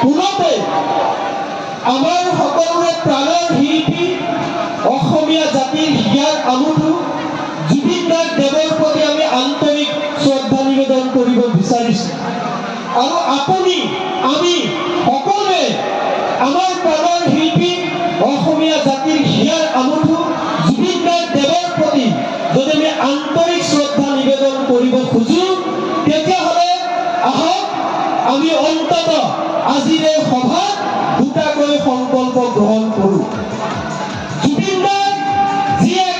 পোনতে আমাৰ সকলোৰে প্ৰাণৰ শিল্পী, অসমীয়া জাতিৰ হিয়াৰ আমঠু জুবিন গাৰ্গ দেৱৰ প্ৰতি আমি আন্তৰিক শ্ৰদ্ধা নিবেদন কৰিব বিচাৰিছোঁ। আৰু আপুনি, আমি সকলোৱে আমাৰ প্ৰাণৰ শিল্পী, অসমীয়া জাতিৰ হিয়াৰ আমঠু জুবিন গাৰ্গ দেৱৰ প্ৰতি যদি আমি আন্তৰিক শ্ৰদ্ধা নিবেদন কৰিব খোজোঁ, তেতিয়াহ'লে আহক আমি অন্তত আজিৰ এই সভাত দুটাকৈ সংকল্প গ্ৰহণ কৰোঁ। জুবিন গাৰ্গ যি এক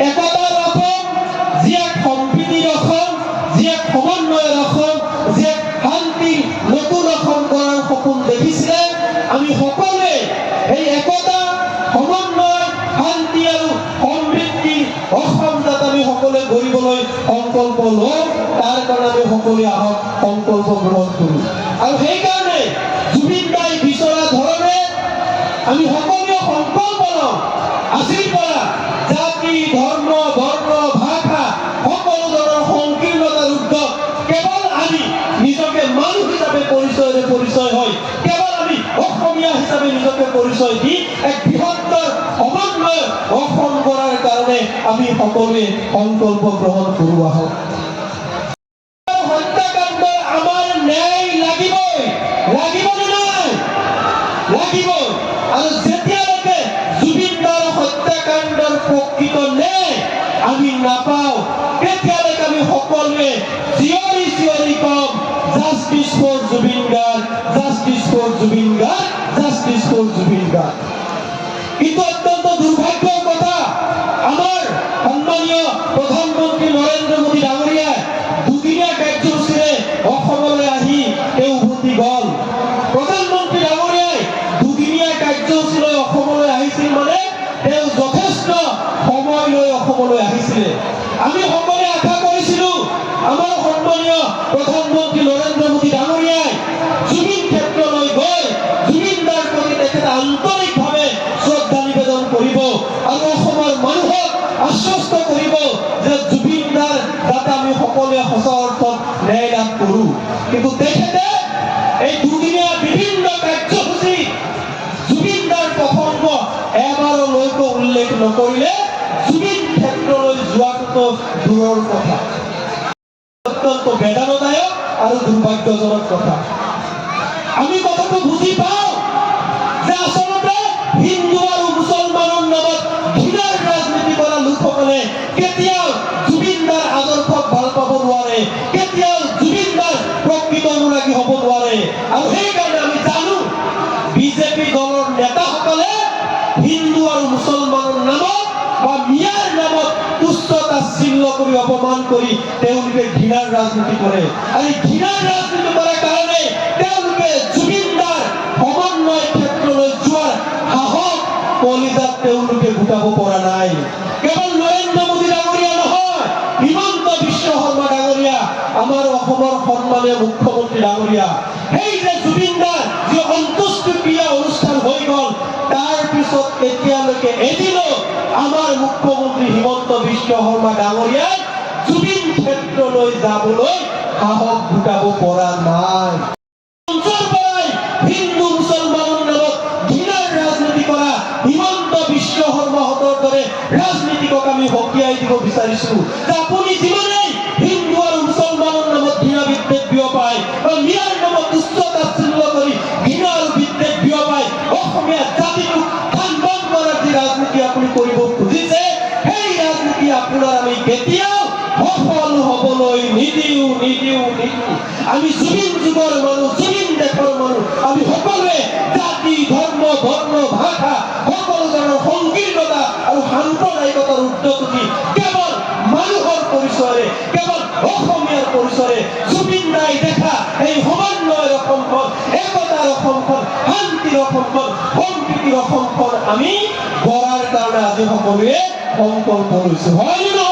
একতাৰ অসম, যি এক সম্প্ৰীতিৰ অসম, যি এক সমন্বয়ৰ অসম, যি এক শান্তিৰ নতুন অসম কৰাৰ সপোন দেখিছিলে, আমি সকলোৱে সেই একতা, সমন্বয়, শান্তি আৰু সমৃদ্ধিৰ অসম যাতে আমি সকলোৱে গঢ়িবলৈ সংকল্প লওঁ, তাৰ কাৰণে আমি সকলোৱে আহক সংকল্প গ্ৰহণ কৰোঁ। আৰু সেইকাৰণে জুবিন দাই বিচৰা ধৰণে আমি সকলোৱে সংকল্প লওঁ, আজিৰ পৰা জাতি, ধৰ্ম, বৰ্ণ, ভাষা সকলো ধৰণৰ সংকীৰ্ণতাৰ ঊৰ্ধত কেৱল আমি নিজকে মানুহ হিচাপে পৰিচয়েৰে পৰিচয় হৈ, কেৱল আমি অসমীয়া হিচাপে নিজকে পৰিচয় দি এক বৃহত্তৰ সমন্বয় অসম কৰাৰ কাৰণে আমি সকলোৱে সংকল্প গ্ৰহণ কৰোঁ আহক। হত্যাকাণ্ডৰ আমাৰ ন্যায় লাগিবই। লাগিবনে নাই? লাগিব। আৰু যেতিয়ালৈকে জুবিনদাৰ হত্যাকাণ্ডৰ প্ৰকৃত ন্যায় আমি নাপাওঁ, তেতিয়ালৈকে আমি সকলোৱে চিঞৰি চিঞৰি কম, "Justice for Zubeen Garg, justice for Zubeen Garg, justice for Zubeen Garg." কিন্তু অত্যন্ত দুৰ্ভাগ্যৰ কথা, আমাৰ সন্মানীয় প্ৰধানমন্ত্ৰী নৰেন্দ্ৰ মোদী ডাঙৰীয়াই দুদিনীয়া কাৰ্যসূচীৰে অসমলৈ আহি তেওঁ উভতি গ'ল। প্ৰধানমন্ত্ৰী ডাঙৰীয়াই দুদিনীয়া কাৰ্যসূচী লৈ অসমলৈ আহিছিল, মানে তেওঁ যথেষ্ট সময় লৈ অসমলৈ আহিছিলে। আমি সকলোৱে আশা কৰিছিলো, আমাৰ সন্মানীয় প্ৰধানমন্ত্ৰী নৰেন্দ্ৰ মোদী ডাঙৰীয়াই জুবিন ক্ষেত্ৰলৈ গৈ জুবিন দাৰ প্ৰতি তেখেতে আন্তৰিকভাৱে শ্ৰদ্ধা নিবেদন কৰিব আৰু অসমৰ মানুহক আশ্বস্ত কৰিব যে জুবিন দাৰ যাতে আমি সকলোৱে সঁচা অৰ্থত ন্যায় লাভ কৰোঁ। কিন্তু তেখেতে এই দুদিনীয়া বিভিন্ন কাৰ্যসূচী জুবিন দাৰ প্ৰসংগ এবাৰলৈকো উল্লেখ নকৰিলে। জুবিন ক্ষেত্ৰলৈ যোৱাটোতো দূৰৰ কথা। অত্যন্ত বেদনাদায়ক আৰু দুৰ্ভাগ্যজনক কথা। আমি কথাটো বুজি পাওঁ যে আচলতে হিন্দু আৰু মুছলমানৰ নামত ঘৃণাৰ ৰাজনীতি কৰা লোকসকলে কেতিয়াও জুবিন দাৰ আদৰ্শক ভাল পাব নোৱাৰে, কেতিয়াও জুবিন দাৰ প্ৰকৃত অনুৰাগী হ'ব নোৱাৰে। আৰু সেইকাৰণে আমি জানো, বিজেপি দলৰ নেতাসকলে হিন্দু আৰু মুছলমানৰ নামত বা মিয়াৰ নামত তুচ্ছ তাচ্ছিল্য কৰি, অপমান কৰি তেওঁলোকে ঘৃণাৰ ৰাজনীতি কৰে। আৰু এই ঘৃণাৰ ৰাজনীতি কৰাৰ কাৰণে তেওঁলোকে জুবিন দাৰ সমন্বয় ক্ষেত্ৰলৈ যোৱাৰ সাহস কলিজাত তেওঁলোকে গোটাব পৰা নাই। কেৱল নৰেন্দ্ৰ মোদী ডাঙৰীয়া নহয়, হিমন্ত বিশ্ব শৰ্মা ডাঙৰীয়া, আমাৰ অসমৰ সন্মানীয় মুখ্যমন্ত্ৰী ডাঙৰীয়া, সেই যে জুবিন দাৰ যি অন্ত্যেষ্টিক্ৰিয়া অনুষ্ঠান হৈ গ'ল, তাৰ পিছত এতিয়ালৈকে এদিনো আমাৰ মুখ্যমন্ত্ৰী হিমন্ত বিশ্ব শৰ্মা ডাঙৰীয়াই জুবিন ক্ষেত্ৰলৈ যাবলৈ সাহস গোটাব পৰা নাই। মঞ্চৰ পৰাই হিন্দু মুছলমানৰ নামত ঘৃণাৰ ৰাজনীতি কৰা হিমন্ত বিশ্ব শৰ্মাহঁতৰ দৰে ৰাজনীতিকক আমি সকীয়াই দিব বিচাৰিছো যে আপুনি যিমানেই হিন্দু আৰু মুছলমানৰ নামত ঘৃণা বিদ্বেষ বিয়পায় বা মিয়াৰ নামত তুচ্ছ তাচ্ছিল্য কৰি ঘৃণা আৰু বিদ্বেষ বিয়পাই অসমীয়া জাতিটোক ধান বন কৰাৰ যি ৰাজনীতি আপুনি কৰিব খুজিছে, সেই ৰাজনীতি আপোনাৰ আমি কেতিয়াও সফল হ'বলৈ নিদিওঁ, নিদিওঁ, নিদিওঁ। আমি জুবিন যুগৰ মানুহ, জুবিন দেশৰ মানুহ। আমি সকলোৱে জাতি, ধৰ্ম, বৰ্ণ, ভাষা সকলো ধৰণৰ সংকীৰ্ণতা আৰু সাম্প্ৰদায়িকতাৰ ঊৰ্ধত উঠি কেৱল মানুহৰ পৰিচয়ৰে, কেৱল অসমীয়াৰ পৰিচয়ৰে জুবিন দাই দেখা এই সমন্বয়ৰ অসমখন, একতাৰ অসমখন, শান্তিৰ অসমখন, সম্প্ৰীতিৰ অসমখন আমি গঢ়াৰ কাৰণে আজি সকলোৱে সংকল্প লৈছো, হয় নে নহয়?